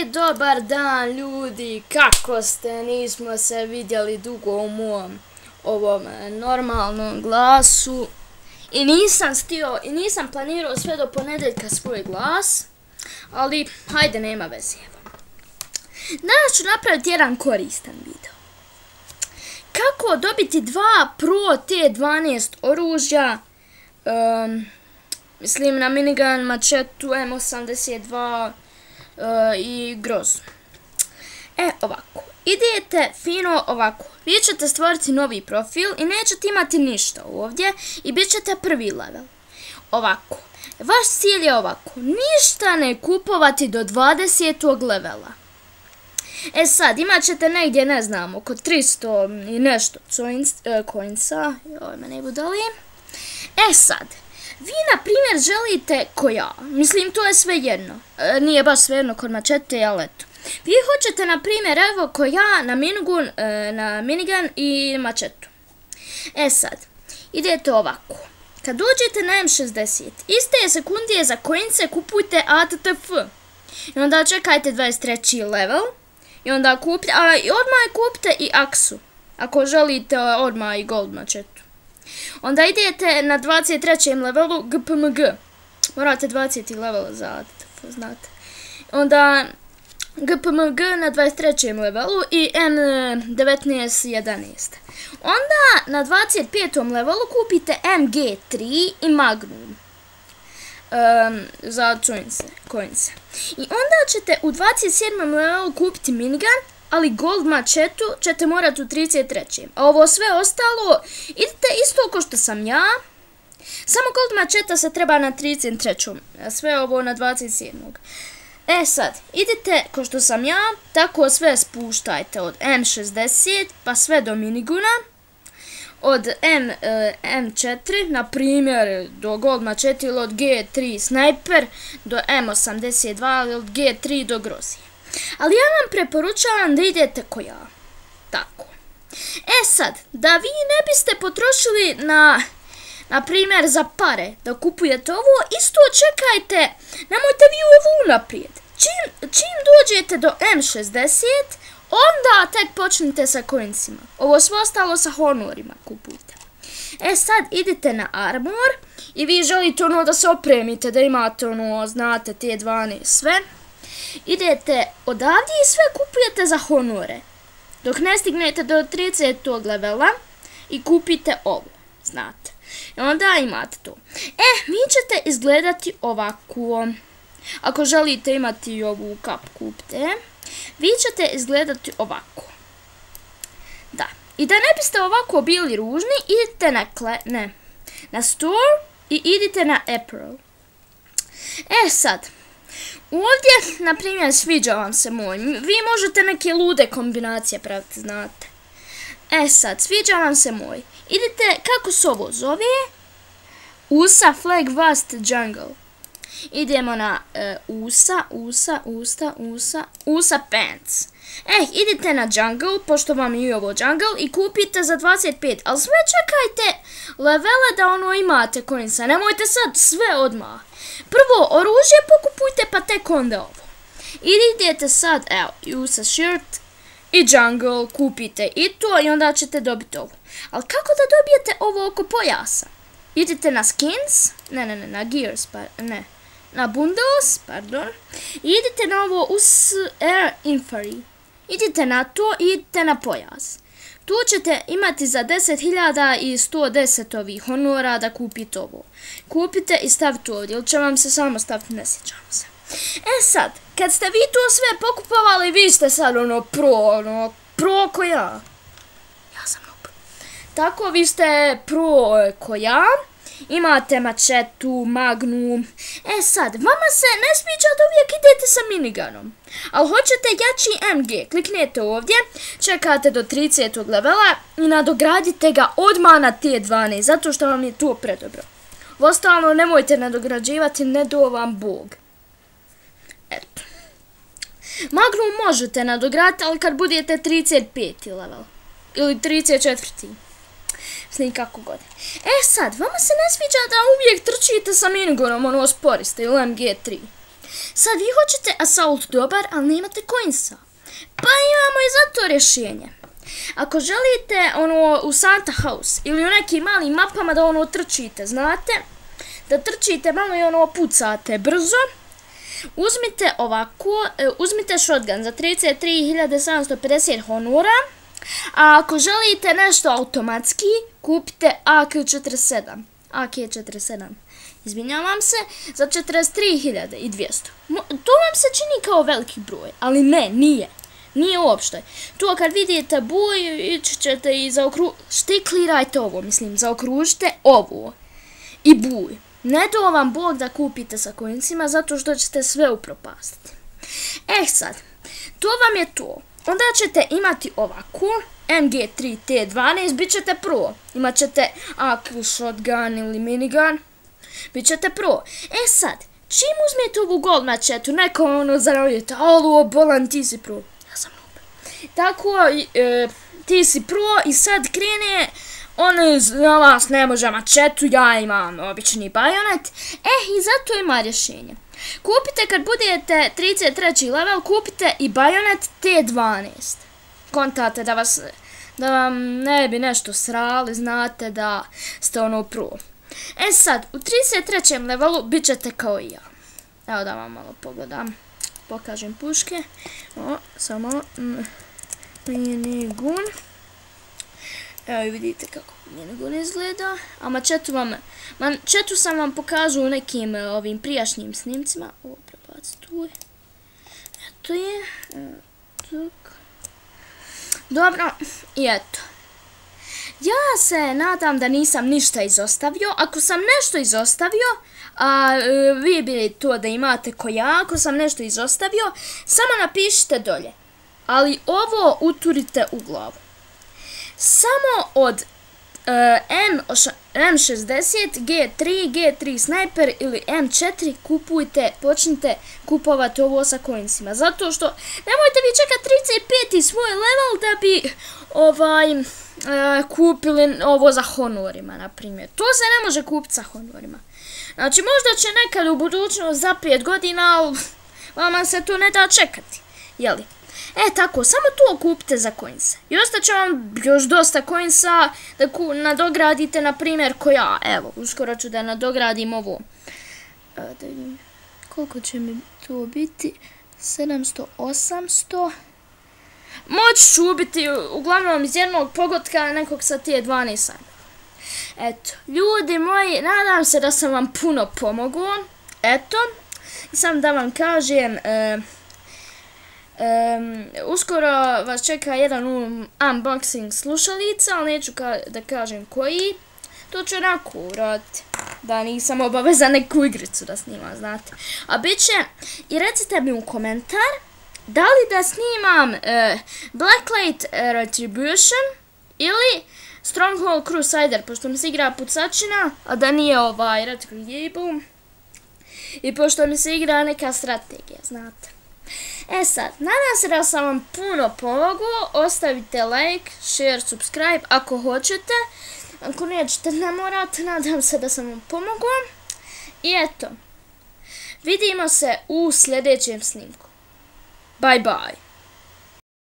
dobar dan ljudi, kako ste? Nismo se vidjeli dugo u mom ovom normalnom glasu i nisam planirao sve do ponedjeljka svoj glas, ali hajde, nema veze. Danas ću napraviti jedan koristan video. Kako dobiti 2 Pro T12 oružja, mislim na minigun, mačetu, M82 i grozu. Ovako, idete fino ovako, vi ćete stvoriti novi profil i nećete imati ništa ovdje i bit ćete prvi level. Ovako, vaš cilj je ovako, ništa ne kupovati do 20. levela. Sad, imat ćete negdje, ne znam, oko 300 i nešto coinsa, mene budali. Sad, vi na primjer želite ko ja, mislim to je sve jedno, nije baš sve jedno kod mačete, ali eto. Vi hoćete na primjer evo ko ja na minigun i mačetu. Sad, idete ovako, kad dođete na M60, iste sekundije za coince kupujte ATTF i onda čekajte 23. level i onda kupite, i odmah kupite i aksu, ako želite odmah i gold mačetu. Onda idete na 23. levelu GPMG. Morate 20. level za ATTF, znate. Onda GPMG na 23. levelu i M1911. Onda na 25. levelu kupite MG3 i Magnum za coinse. I onda ćete u 27. levelu kupiti minigun, ali gold mačetu ćete morati u 33. A ovo sve ostalo, idete isto ko što sam ja, samo gold mačeta se treba na 33. A sve ovo na 27. Sad, idete ko što sam ja, tako sve spuštajte od M60 pa sve do miniguna, od M4, na primjer, do gold mačeta ili od G3 sniper do M82 ili od G3 do grozije. Ali ja vam preporučavam da idete ko ja. Tako. Sad, da vi ne biste potrošili na primjer za pare da kupujete ovo, isto čekajte, nemojte vi ovo naprijed. Čim dođete do M60, onda tek počnite sa coinsima. Ovo sve ostalo sa honorima kupujte. Sad idete na armor i vi želite ono da se opremite, da imate ono, znate, T12 sve. Idete odavdje i sve kupujete za honore, dok ne stignete do 30. levela i kupite ovo, znate. I onda imate to. Vi ćete izgledati ovako. Ako želite imati ovu kapu, kupite. Vi ćete izgledati ovako. Da. I da ne biste ovako bili ružni, idite na store i idite na apparel. Sad. Ovdje, na primjer, sviđa vam se moj. Vi možete neke lude kombinacije praviti, znate. Sad, sviđa vam se moj. Idite, kako se ovo zove? USA Flag Vast Jungle. Idemo na USA Pants. Idite na Jungle, pošto vam je ovo Jungle, i kupite za 25. Ali sve čekajte levele da ono imate coinsa. Nemojte sad sve odmah. Prvo oružje pokupujte, pa tek onda ovo. Idete sad, USA Shirt i Jungle, kupite i to i onda ćete dobiti ovo. Ali kako da dobijete ovo oko pojasa? Idite na skins, na gears, na bundles, pardon. Idite na ovo US Air Infantry. Idite na to i idite na pojas. Tu ćete imati za 10.000 i 110 ovih honora da kupite ovo. Kupite i stavite ovdje, ili će vam se samo staviti, ne sjećam se. Sad, kad ste vi to sve pokupovali, vi ste sad pro ko ja. Ja sam noob. Tako, vi ste pro ko ja. Imate mačetu, magnum. Sad, vama se ne sviđa da uvijek idete sa miniganom. Ali hoćete jači MG, kliknete ovdje, čekate do 30. levela i nadogradite ga odmah na T12, zato što vam je to predobro. Ostalo nemojte nadograđivati, ne do vam Bog. Eto. Magnum možete nadograditi, ali kad budete 35. level. Ili 34. Mislim kako god. Sad, vama se ne sviđa da uvijek trčite sa minigunom, ono sporiste, ili MG3. Sad vi hoćete Assault dobar, ali nemate coinsa. Pa imamo i za to rješenje. Ako želite u Santa House ili u nekim malim mapama da trčite, znate, da trčite malo i pucate brzo, uzmite ovako, uzmite shotgun za 33.750 honora, a ako želite nešto automatski, kupite AK-47, izvinjavam se, za 43.200. To vam se čini kao veliki broj, ali ne, nije. Nije uopšte. Tu kad vidite buj, ići ćete i štiklirajte ovo, zaokružite ovo. I buj. Ne do vam Bog da kupite sa coinsima, zato što ćete sve upropastiti. Sad, to vam je to. Onda ćete imati ovako, MG3T12, bit ćete pro. Imat ćete AK shotgun ili minigun, bit ćete pro. Sad, čim uzmete ovu gold mačetu, neko zaravljete, alo, bolan, ti si pro. Tako, ti si pro i sad krene, on na vas ne može mačetu, ja imam obični bajonet. I zato ima rješenje. Kupite, kad budete 33. level, kupite i bajonet T12. Kontate da vam ne bi nešto srali, znate da ste pro. Sad, u 33. levelu bit ćete kao i ja. Evo da vam malo pogledam, pokažem puške. Samo minigun. Evo i vidite kako minigun izgleda. A mačetu sam vam pokazao u nekim ovim prijašnjim snimcima. Ovo prebaciti tu. Eto je. Dobro, i eto. Ja se nadam da nisam ništa izostavio. Ako sam nešto izostavio, a vi bi to da imate ko ja, ako sam nešto izostavio, samo napišite dolje. Ali ovo uturite u glavu. Samo od M60, G3, G3 Sniper ili M4 kupujte, počnite kupovati ovo sa coinsima. Zato što nemojte vi čekati 35. svoj level da bi kupili ovo za honorima, na primjer. To se ne može kupiti sa honorima. Znači, možda će nekad u budućnost za 5 godina, ali vama se to ne da čekati. Jeli? Tako, samo to kupite za coinse. I ostaće vam još dosta coinsa da nadogradite, na primjer, ko ja. Evo, uskoro ću da nadogradim ovo. Da vidim, koliko će mi to biti? 700, 800. Moći ću ubiti, uglavnom, iz jednog pogotka nekog sa tije 12 sajma. Eto, ljudi moji, nadam se da sam vam puno pomogao. Eto, sam da vam kažem, uskoro vas čeka jedan unboxing slušalica, ali neću da kažem koji. To ću onako uraditi, da nisam obavezan neku igricu da snimam, znate. A bit će, i recite mi u komentar, da li da snimam Blacklight Retribution ili Stronghold Crusader, pošto mi se igra pucačina, a da nije Retribution, i pošto mi se igra neka strategija, znate. Sad, nadam se da sam vam puno pomogao, ostavite like, share, subscribe ako hoćete, ako nećete ne morate, nadam se da sam vam pomogao. I eto, vidimo se u sljedećem snimku. Bye bye.